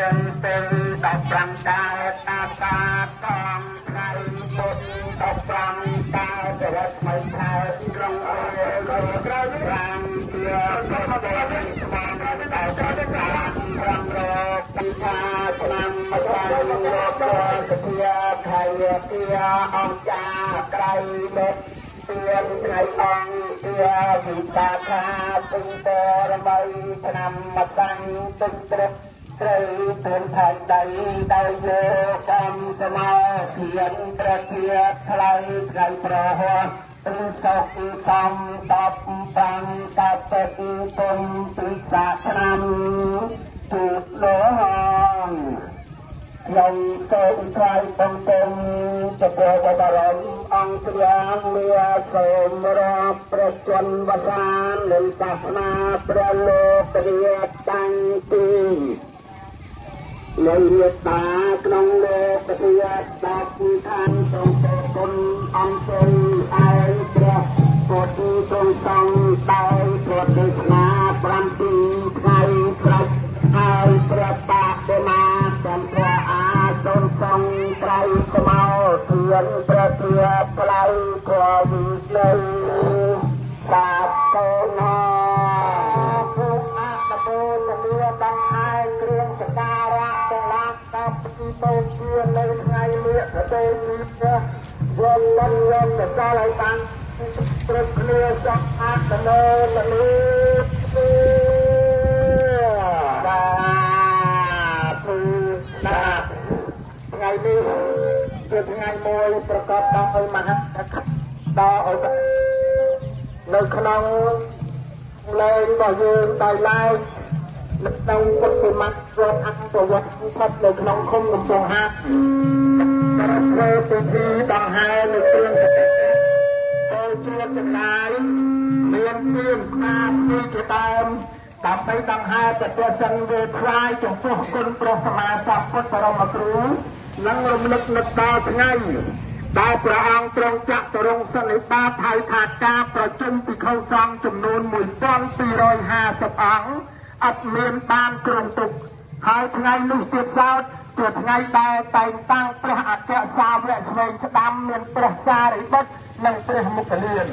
ឿនទៅ15កើតអាសាកងថ្ងៃពុទ្ធ15កើតរស្មីខែក្រុងអើក្រៅរាំជាស្មានតែតាមប្រាំរកថាឆ្នាំម្ចាស់លោកជាខៃទាអង្គចាក្រៃបុត្រទៀនថ្ងៃអង្គជាវិសាខាទុំបរមីឆ្នាំម្សាំងទុំត្រឹកត្រូវទូនផែនដីដោយយកកម្មសមាធិព្រះធាថ្លៃថ្ងៃប្រហោះសុខសំ15កាពិតគុំពិសាឆ្នាំទូលងខ្ញុំសូមថ្វាយបង្គំចំពោះបរមអង្គព្រះមាសូមរាប់ព្រះជន្មវសាននិងសាសនាព្រះលោករាតាំងពីនៃមេត្តាក្នុងលោករាតាឋានសូមគុណអង្គទ្រង់ឯងព្រះពុទ្ធទ្រង់សង្ឃដោយព្រះទេសនា7ថ្ងៃស្រេចហើយព្រះបដិមាទាំងព្រះអាសូនសង្ឃត្រៃស្មោធានព្រះធាថ្លៃក្រវិល័យសាទនាពុអតពោទលាដង្ហែគ្រឿងសក្ការៈទាំងឡាយដល់ពីបូជានៅថ្ងៃលាកទៅនេះយកបុណ្យយកកុសលឲ្យបានគ្រប់គ្នាសពអតនោមនីសាធុសាថ្ងៃនេះជាថ្ងៃមួយប្រកបដោយមហាដល់ឲ្យនៅក្នុងលេងរបស់យើងដោយឡែកនៅក្នុងពុទ្ធសមាធិរដ្ឋអន្តវត្តស្ថិតនៅក្នុងឃុំកំពង់ហាការធ្វើពិធីដង្ហែនៅគ្រឿងចូលជាទាំងឡាយមានទៀនផ្កាស្ទីជាដើមដើម្បីដង្ហែព្រះសង្ឃវេថ្វាយចំពោះគុណព្រះសម្មាសម្ពុទ្ធបរមគ្រូនិងរំលឹកនឹកដល់ថ្ងៃដែលព្រះអង្គទ្រង់ចាក់ទរងសន្និបាតហើយថាការប្រជុំភិក្ខុសង្ឃចំនួន1250អង្គអត់មានបានគ្រងទុកហើយថ្ងៃនោះទៀតសោតជាថ្ងៃដែលតែងតាំងព្រះអគ្គសាវកឆ្វេងស្ដាំមានព្រះសារីបុត្រនិងព្រះមុគលាន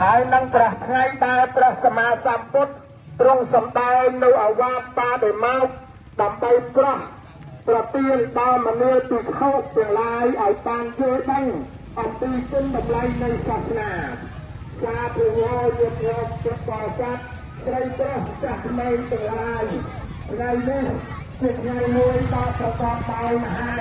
ហើយនឹងព្រះថ្ងៃដែលព្រះសម្មាសម្ពុទ្ធទ្រង់សម្ដែងនៅអវាទបាដិមោកដើម្បីប្រោះប្រទានដល់មនាលភិក្ខុទាំងឡាយឲ្យបានយល់ដឹងអំពីគុណតម្លៃនៃសាសនាការប្រយោជន៍យកចិត្តបរិស័ទស្រីប្រុសចាស់ក្មេងទាំងឡាយថ្ងៃនេះជាថ្ងៃមួយដ៏ប្រកបដោយមហា